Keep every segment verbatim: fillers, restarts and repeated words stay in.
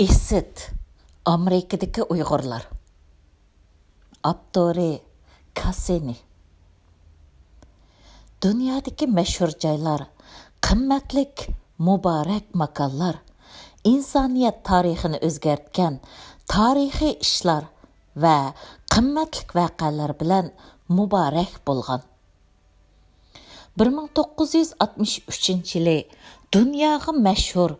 ئىسىت، ئامېرىكىدىكى ئۇيغۇرلار. ئاپتورى: كاسسىنى. دۇنيادىكى مەشھۇر جايلار، قىممەتلىك مۇبارەك ماكانلار، ئىنسانىيەت تارىخىنى ئۆزگەرتكەن تارىخىي ئىشلار ۋە قىممەتلىك ۋەقەلەر بىلەن مۇبارەك بولغان. بىر مىڭ توققۇز يۈز ئاتمىش ئۈچىنچى يىلى دۇنياغا مەشھۇر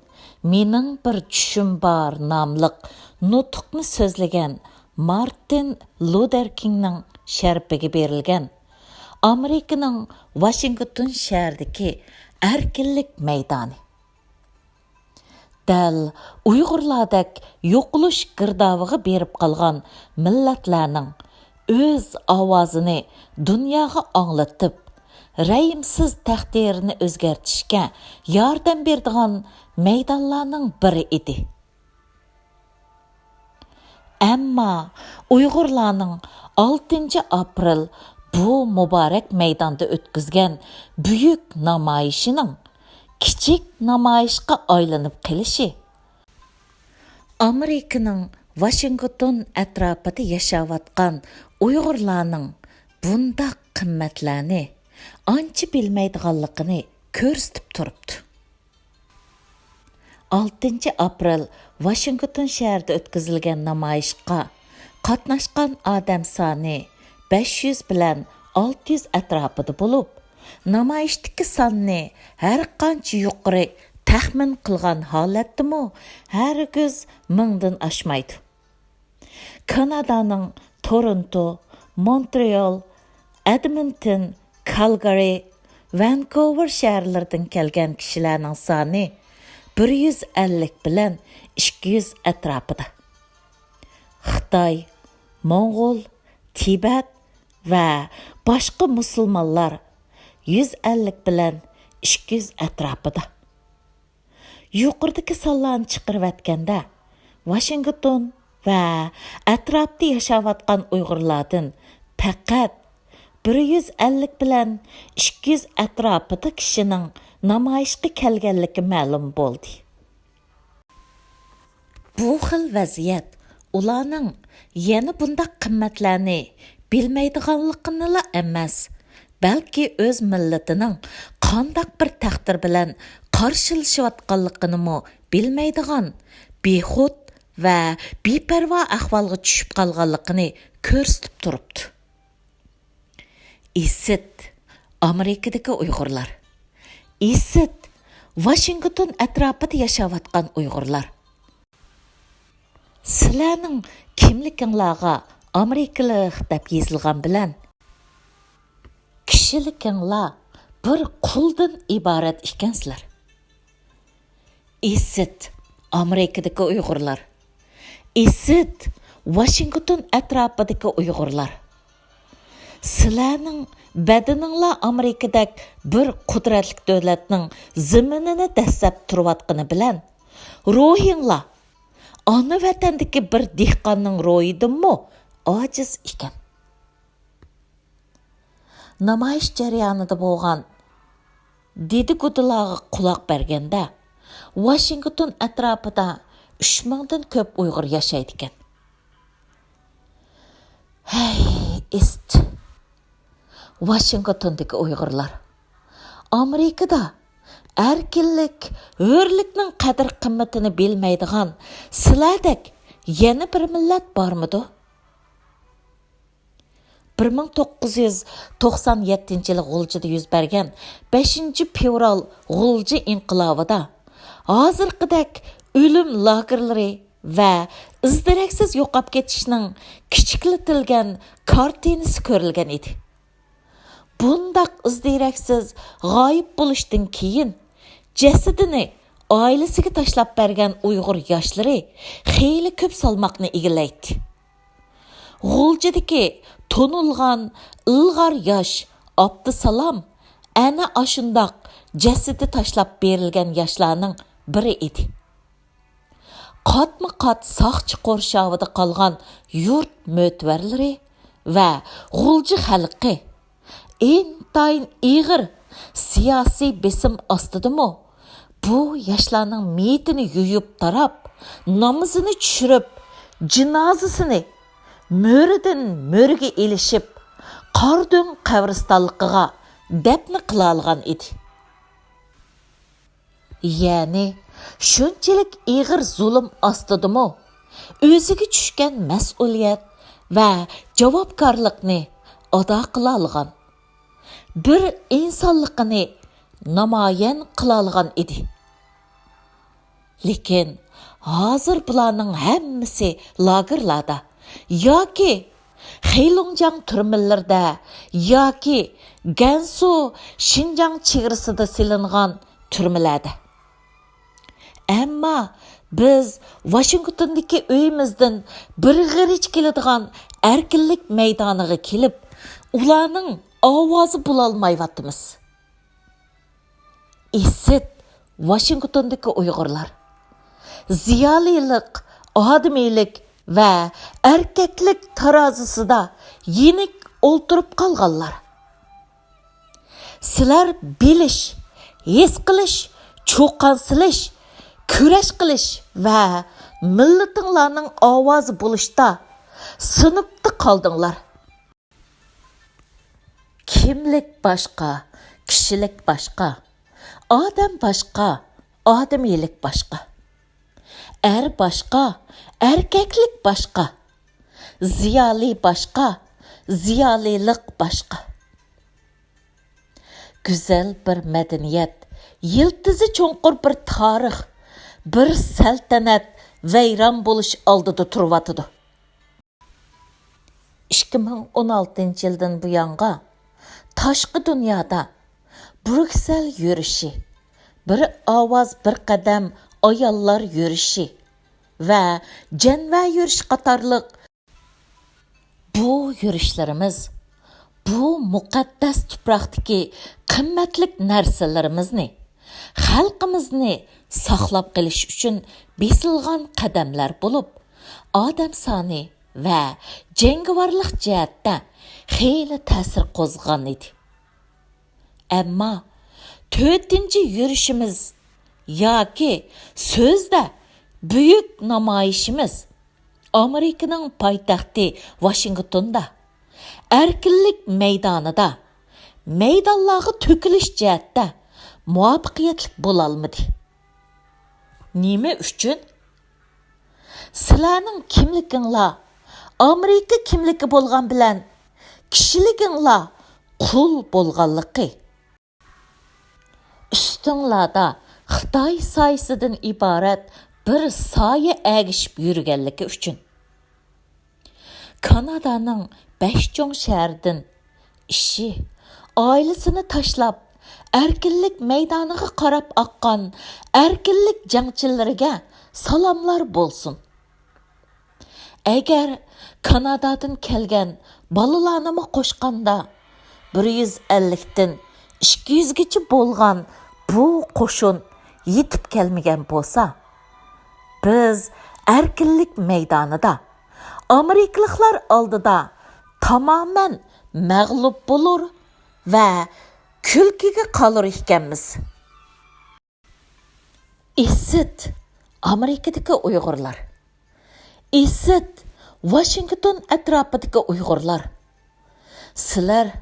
«مېنىڭ بىر چۈشۈم بار» ناملىق نۇتۇقنى سۆزلىگەن مارتىن لۇدېر كىڭنىڭ شەرىپىگە بېرىلگەن ئامېرىكىنىڭ ۋاشىنگتون شەھىرىدىكى ئەركىنلىك مەيدانى. دەل ئۇيغۇرلاردەك يوقىلىش گىردابىغا بېرىپ قالغان مىللەتلەرنىڭ ئۆز ئاۋازىنى دۇنياغا ئاڭلىتىپ، رەھىمسىز تەقدىرىنى ئۆزگەرتىشكە ياردەم بېرىدىغان مەيدانلارنىڭ بىرى ئىدى. ئەمما ئۇيغۇرلارنىڭ ئالتىنچى ئاپرېل بۇ مۇبارەك مەيداندا ئۆتكۈزگەن بۈيۈك نامايىشىنىڭ كىچىك نامايىشقا ئايلىنىپ قېلىشى، ئامېرىكىنىڭ ۋاشىنگتون ئەتراپىدا ياشاۋاتقان ئۇيغۇرلارنىڭ بۇنداق قىممەتلەرنى ئانچە بىلمەيدىغانلىقىنى كۆرسىتىپ تۇرۇپتۇ. ئالتىنچى ئاپرېل ۋاشىنگتون شەھىرىدە ئۆتكۈزۈلگەن نامايىشقا قاتناشقان ئادەم سانى بەش يۈز بىلەن ئالتە يۈز ئەتراپىدا بولۇپ، نامايىشتىكى ساننى ھەرقانچە يۇقىرى تەخمىن قىلغان ھالەتتىمۇ، ھەرگىز مىڭدىن ئاشمايدۇ. كانادانىڭ تورونتو، مونترېئال، ئەدمونتون، كالگارى، ۋانكوۋېر شەھەرلىرىدىن كەلگەن كىشىلەرنىڭ سانى بىر يۈز ئەللىك بىلەن ئىككى يۈز ئەتراپىدا. خىتاي، موڭغۇل، تىبەت ۋە باشقا مۇسۇلمانلار يۈز ئەللىك بىلەن ئىككى يۈز ئەتراپىدا. يۇقىرىدىكى سانلارنى چىقىرىۋەتكەندە، ۋاشىنگتون ۋە ئەتراپتا ياشاۋاتقان ئۇيغۇرلاردىن پەقەت بىر يۈز ئەللىك بىلەن ئىككى يۈز ئەتراپىدا كىشىنىڭ نامايىشقا كەلگەنلىكى مەلۇم بولدى. بۇ خىل ۋەزىيەت ئۇلارنىڭ يەنە بۇنداق قىممەتلەرنى بىلمەيدىغانلىقىنىلا ئەمەس، بەلكى ئۆز مىللىتىنىڭ قانداق بىر تەقدىر بىلەن قارشىلىشىۋاتقانلىقىنىمۇ بىلمەيدىغان، بىخۇد ۋە بىپەرۋا ئەھۋالغا چۈشۈپ قالغانلىقىنى كۆرسىتىپ تۇرۇپتۇ. ئىسىت، ئامېرىكىدىكى ئۇيغۇرلار. ئىسىت، ۋاشىنگتون ئەتراپىدا ياشاۋاتقان ئۇيغۇرلار. سىلەرنىڭ كىملىكىڭلارغا ئامېرىكىلىق دەپ يېزىلغان بىلەن، كىشىلىكىڭلار بىر قۇلدىن ئىبارەت ئىكەنسىلەر. ئىسىت، ئامېرىكىدىكى ئۇيغۇرلار. ئىسىت، ۋاشىنگتون ئەتراپىدىكى ئۇيغۇرلار. سىلەرنىڭ بەدىنىڭلار ئامېرىكىدەك بىر قۇدرەتلىك دۆلەتنىڭ زېمىنىنى دەسسەپ تۇرۇۋاتقىنى بىلەن، روھىڭلار ئانا ۋەتەندىكى بىر دېھقاننىڭ روھىدىنمۇ ئاجىز ئىكەن. نامايىش جەريانىدا بولغان دىدىگۇدىلارغا قۇلاق بەرگەندە، ۋاشىنگتون ئەتراپىدا ئۈچ مىڭدىن كۆپ ئۇيغۇر ياشايدىكەن. ھەي، ئىسىت! ۋاشىنگتوندىكى ئۇيغۇرلار! ئامېرىكىدا ئەركىنلىك، ھۆرلۈكنىڭ قەدىر-قىممىتىنى بىلمەيدىغان سىلەردەك يەنە بىر مىللەت بارمىدۇ؟ بىر مىڭ توققۇز يۈز توقسان يەتتىنچى يىلى غۇلجىدا يۈز بەرگەن بەشىنچى فېۋرال غۇلجا ئىنقىلابىدا ھازىرقىدەك ئۆلۈم لاگېرلىرى ۋە ئىز-دېرەكسىز يوقاپ كېتىشنىڭ كىچىكلىتىلگەن كارتىنىسى كۆرۈلگەن ئىدى. بۇنداق ئىز-دېرەكسىز غايىب بولۇشتىن كېيىن، جەسىتىنى ئائىلىسىگە تاشلاپ بەرگەن ئۇيغۇر ياشلىرى خېلى كۆپ سالماقنى ئىگىلەيتتى. غۇلجىدىكى تونۇلغان ئىلغار ياش ئابدۇسالام ئەنە ئاشۇنداق جەسىتى تاشلاپ بېرىلگەن ياشلارنىڭ بىرى ئىدى. قاتمۇ قات ساقچى قورشاۋىدا قالغان يۇرت مۆتىۋەرلىرى ۋە غۇلجا خەلقى ئىنتايىن ئېغىر سىياسىي بېسىم ئاستىدىمۇ بۇ ياشلارنىڭ مېيىتىنى يۇيۇپ تاراپ، نامىزىنى چۈشۈرۈپ، جىنازىسىنى مۆرىدىن مۆرىگە ئېلىشىپ، قاردۆڭ قەبرىستانلىقىغا دەپنە قىلالىغان ئىدى. يەنى شۇنچىلىك ئېغىر زۇلۇم ئاستىدىمۇ ئۆزىگە چۈشكەن مەسئۇلىيەت ۋە جاۋابكارلىقنى ئادا قىلالىغان، بىر ئىنسانلىقىنى نامايان قىلالىغان ئىدى. لېكىن ھازىر بۇلارنىڭ ھەممىسى لاگېرلاردا ياكى خېيلۇڭجياڭ تۈرمىلىرىدە ياكى گەنسۇ، شىنجاڭ چېگرىسىدا سېلىنغان تۈرمىلەردە. ئەمما بىز ۋاشىنگتوندىكى ئۆيىمىزدىن بىر غېرىچ كېلىدىغان ئەركىنلىك مەيدانىغا كېلىپ، ئۇلارنىڭ ئاۋازى بولالمايۋاتىمىز. ئىسىت ۋاشىنگتوندىكى ئۇيغۇرلار. زىيالىيلىق، ئادىمىيلىك ۋە ئەركەكلىك تارازىسىدا يېنىك ئولتۇرۇپ قالغانلار. سىلەر بىلىش، ھېس قىلىش، چۇقان سېلىش، كۈرەش قىلىش ۋە مىللىتىڭلارنىڭ ئاۋازى بولۇشتا سىنىپتا قالدىڭلار. كىملىك باشقا، كىشىلىك باشقا، ئادەم باشقا، ئادىمىيلىك باشقا. ئەر باشقا، ئەركەكلىك باشقا. زىيالىي باشقا، زىيالىيلىق باشقا. گۈزەل بىر مەدەنىيەت، يىلتىزى چوڭقۇر بىر تارىخ، بىر سەلتەنەت ۋەيران بولۇش ئالدىدا تۇرۇۋاتىدۇ. ئىككى مىڭ ئون ئالتىنچى يىلدىن بۇيانغا تاشقى دۇنيادا بروكسېل يۈرۈشى، بىر ئاۋاز بىر قەدەم ئاياللار يۈرۈشى ۋە جەنۋە يۈرۈشى قاتارلىق بۇ يۈرۈشلىرىمىز، بۇ مۇقەددەس تۇپراقتىكى قىممەتلىك نەرسىلىرىمىزنى، خەلقىمىزنى ساقلاپ قېلىش ئۈچۈن بېسىلغان قەدەملەر بولۇپ، ئادەم سانى ۋە جەڭگىۋارلىق جەھەتتە خېلى تەسىر قوزغىغان ئىدى. ئەمما تۆتىنچى يۈرۈشىمىز ياكى سۆزدە بۈيۈك نامايىشىمىز ئامېرىكىنىڭ پايتەختى ۋاشىنگتوندا، ئەركىنلىك مەيدانىدا مەيدانلارغا تۆكۈلۈش جەھەتتە مۇۋەپپەقىيەتلىك بولالمىدى. نېمە ئۈچۈن؟ سىلەرنىڭ كىملىكىڭلار ئامېرىكا كىملىكى بولغان بىلەن كىشىلىكىڭلار قۇل بولغانلىقى، ئۈستۈڭلاردا خىتاي سايىسىدىن ئىبارەت بىر سايە ئەگىشىپ يۈرگەنلىكى ئۈچۈن. كانادانىڭ بەش چوڭ شەھىرىدىن ئىشى، ئائىلىسىنى تاشلاپ، ئەركىنلىك مەيدانىغا قاراپ ئاققان ئەركىنلىك جەڭچىلىرىگە سالاملار بولسۇن. ئەگەر كانادادىن كەلگەن بالىلارنىمۇ قوشقاندا، بىر يۈز ئەللىكتىن ئىككى يۈزگىچە بولغان بۇ قوشۇن يېتىپ كەلمىگەن بولسا، بىز ئەركىنلىك مەيدانىدا ئامېرىكىلىقلار ئالدىدا تامامەن مەغلۇپ بولۇر ۋە كۈلكىگە قالۇر ئىكەنمىز. ئىسىت، ئامېرىكىدىكى ئۇيغۇرلار. ئىسىت، ۋاشىنگتون ئەتراپىدىكى ئۇيغۇرلار. سىلەر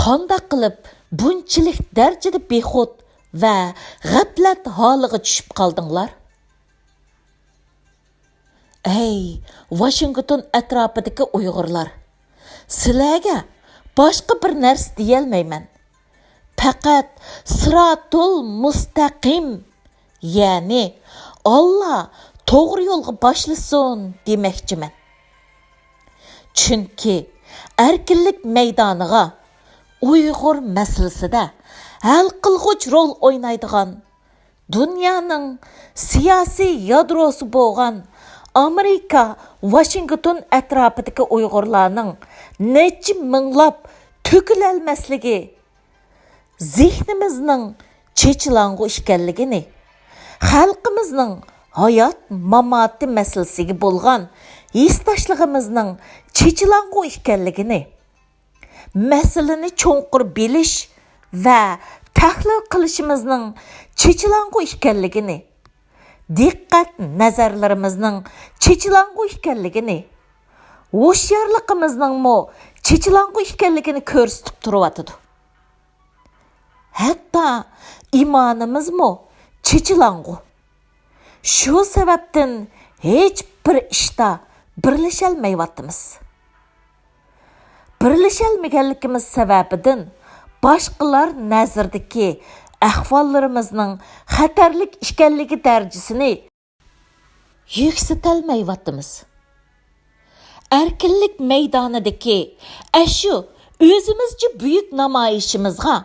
قانداق قىلىپ بۇنچىلىك دەرىجىدە بىخۇد ۋە غەپلەت ھالىغا چۈشۈپ قالدىڭلار؟ ئەي، ۋاشىنگتون ئەتراپىدىكى ئۇيغۇرلار، سىلەرگە باشقا بىر نەرسە دېيەلمەيمەن. پەقەت سىراتۇل مۇستەقىم، يەنى ئاللا توغرا يولغا باشلىسۇن دېمەكچىمەن. چۈنكى ئەركىنلىك مەيدانىغا ئۇيغۇر مەسىلىسىدە ھەل قىلغۇچ رول ئوينايدىغان، دۇنيانىڭ سىياسىي يادروسى بولغان ئامېرىكا ۋاشىنگتون ئەتراپىدىكى ئۇيغۇرلارنىڭ نەچچە مىڭلاپ تۆكۈلەلمەسلىكى، زېھنىمىزنىڭ چېچىلاڭغۇ ئىكەنلىكىنى، خەلقىمىزنىڭ ھايات-ماماتى مەسىلىسىگە بولغان ھېسداشلىقىمىزنىڭ چېچىلاڭغۇ ئىكەنلىكىنى، مەسىلىنى چوڭقۇر بىلىش ۋە تەھلىل قىلىشىمىزنىڭ چېچىلاڭغۇ ئىكەنلىكىنى، دىققەت نەزەرلىرىمىزنىڭ چېچىلاڭغۇ ئىكەنلىكىنى، ھوشيارلىقىمىزنىڭمۇ چېچىلاڭغۇ ئىكەنلىكىنى كۆرسىتىپ تۇرۇۋاتىدۇ. ھەتتا ئىمانىمىزمۇ چېچىلاڭغۇ. شۇ سەۋەبتىن ھېچ بىر ئىشتا بىرلىشەلمەيۋاتىمىز. بىرلىشەلمىگەنلىكىمىز سەۋەبىدىن باشقىلار نەزىرىدىكى ئەھۋاللىرىمىزنىڭ خەتەرلىك ئىكەنلىكى دەرىجىسىنى يۈكسىتەلمەيۋاتىمىز. ئەركىنلىك مەيدانىدىكى ئەشۇ ئۆزىمىزچە بۈيۈك نامايىشىمىزغا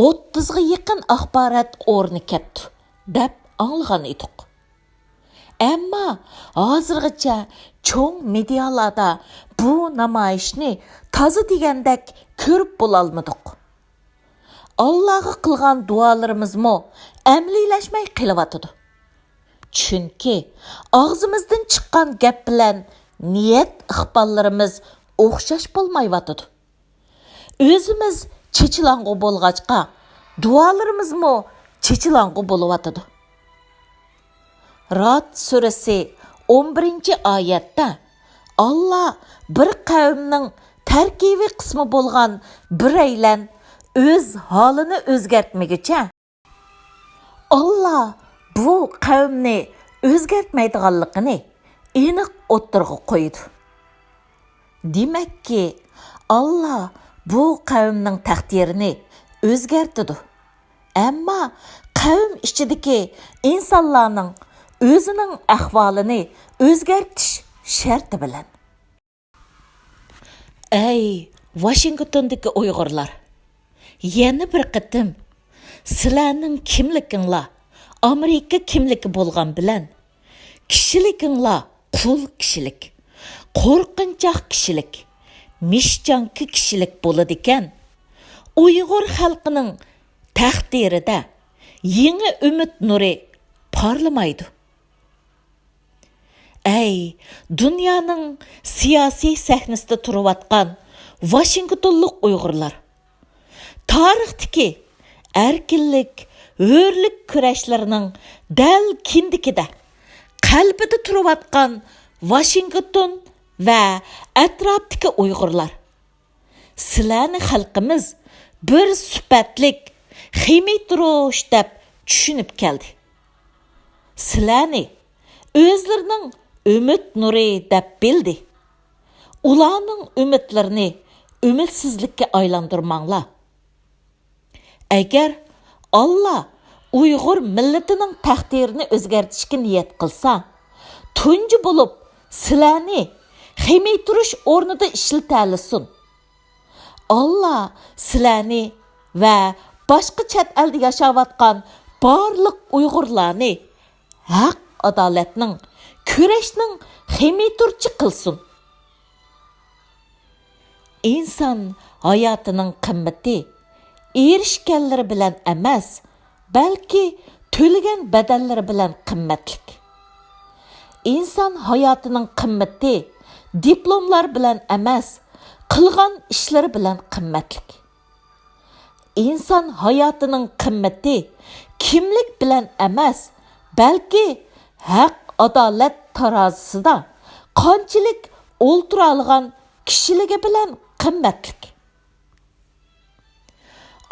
ئوتتۇزغا يېقىن ئاخبارات ئورنى كەپتۇ، دەپ ئاڭلىغان ئىدۇق. ئەمما ھازىرغىچە چوڭ مېدىيالاردا بۇ نامايىشنى تازا دېگەندەك كۆرۈپ بولالمىدۇق. ئاللاغا قىلغان دۇئالىرىمىزمۇ ئەمەلىيلەشمەي قېلىۋاتىدۇ. چۈنكى ئاغزىمىزدىن چىققان گەپ بىلەن نىيەت ئىقباللىرىمىز ئوخشاش بولمايۋاتىدۇ. ئۆزىمىز چېچىلاڭغۇ بولغاچقا، دۇئالىرىمىزمۇ چېچىلاڭغۇ بولۇۋاتىدۇ. راد سۈرىسى ئون بىرىنچى ئايەتتە، ئاللا بىر قەۋمنىڭ تەركىبىي قىسمى بولغان بىرەيلەن ئۆز ھالىنى ئۆزگەرتمىگۈچە، ئاللا بۇ قەۋمنى ئۆزگەرتمەيدىغانلىقىنى ئېنىق ئوتتۇرىغا قويىدۇ. دېمەككى، ئاللا بۇ قەۋمنىڭ تەقدىرىنى ئۆزگەرتىدۇ. ئەمما قەۋم ئىچىدىكى ئىنسانلارنىڭ ئۆزىنىڭ ئەھۋالىنى ئۆزگەرتىش شەرتى بىلەن. ئەي، ۋاشىنگتوندىكى ئۇيغۇرلار! يەنە بىر قېتىم سىلەرنىڭ كىملىكىڭلار ئامېرىكا كىملىكى بولغان بىلەن، كىشىلىكىڭلار قۇل كىشىلىك، قورقۇنچاق كىشىلىك، مىشچاڭكى كىشىلىك بولىدىكەن، ئۇيغۇر خەلقىنىڭ تەقدىرىدە يېڭى ئۈمىد نۇرى پارلىمايدۇ. ئەي، دۇنيانىڭ سىياسىي سەھنىسىدە تۇرۇۋاتقان ۋاشىنگتونلۇق ئۇيغۇرلار! تارىختىكى ئەركىنلىك، ھۆرلۈك كۈرەشلىرىنىڭ دەل كىندىكىدە، قەلبىدە تۇرۇۋاتقان ۋاشىنگتون ۋە ئەتراپتىكى ئۇيغۇرلار! سىلەرنى خەلقىمىز بىر سۈپەتلىك خېمىيتۇرۇش دەپ چۈشىنىپ كەلدى. سىلەرنى ئۆزلىرىنىڭ ئۈمىد نۇرى دەپ بىلدى. ئۇلارنىڭ ئۈمىدلىرىنى ئۈمىدسىزلىككە ئايلاندۇرماڭلار. ئەگەر ئاللا ئۇيغۇر مىللىتىنىڭ تەقدىرىنى ئۆزگەرتىشكە نىيەت قىلسا، تۇنجى بولۇپ سىلەرنى خېمىيتۇرۇش ئورنىدا ئىشلىتەلىسۇن. ئاللا سىلەرنى ۋە باشقا چەت ئەلدە ياشاۋاتقان بارلىق ئۇيغۇرلارنى ھەق-ئادالەتنىڭ، كۈرەشنىڭ خېمىيتۇرچى قىلسۇن. ئىنسان ھاياتىنىڭ قىممىتى ئېرىشكەنلىرى بىلەن ئەمەس، بەلكى تۆلىگەن بەدەللىرى بىلەن قىممەتلىك. ئىنسان ھاياتىنىڭ قىممىتى دىپلوملار بىلەن ئەمەس، قىلغان ئىشلىرى بىلەن قىممەتلىك. ئىنسان ھاياتىنىڭ قىممىتى كىملىك بىلەن ئەمەس، بەلكى ھەق-ئادالەت تارازىسىدا قانچىلىك ئولتۇرالىغان كىشىلىكى بىلەن قىممەتلىك.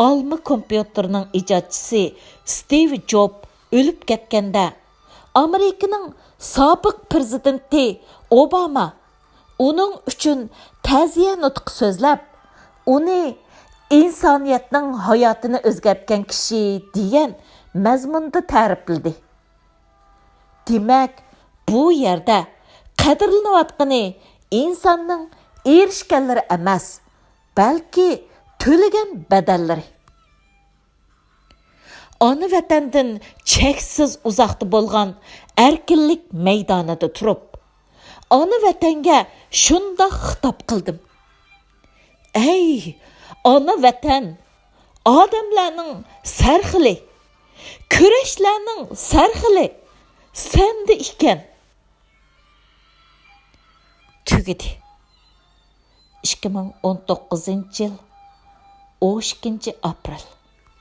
ئالما كومپيۇتېرنىڭ ئىجادچىسى ستىۋ جوب ئۆلۈپ كەتكەندە، ئامېرىكىنىڭ سابىق پىرېزىدېنتى ئوباما ئۇنىڭ ئۈچۈن تەزىيە نۇتقى سۆزلەپ، ئۇنى ئىنسانىيەتنىڭ ھاياتىنى ئۆزگەرتكەن كىشى دېگەن مەزمۇندا تەرىپلىدى. دېمەك، بۇ يەردە قەدىرلىنىۋاتقىنى ئىنساننىڭ ئېرىشكەنلىرى ئەمەس، بەلكى تۆلىگەن بەدەللىرى. ئانا ۋەتەندىن چەكسىز ئۇزاقتا بولغان ئەركىنلىك مەيدانىدا تۇرۇپ، ئانا ۋەتەنگە شۇنداق خىتاب قىلدىم: ئەي، ئانا ۋەتەن، ئادەملەرنىڭ سەرخىلى، كۈرەشلەرنىڭ سەرخىلى سەندە ئىكەن. تۈگىدى. ئىككى مىڭ ئون توققۇزىنچى يىل، ئون ئىككىنچى ئاپرېل.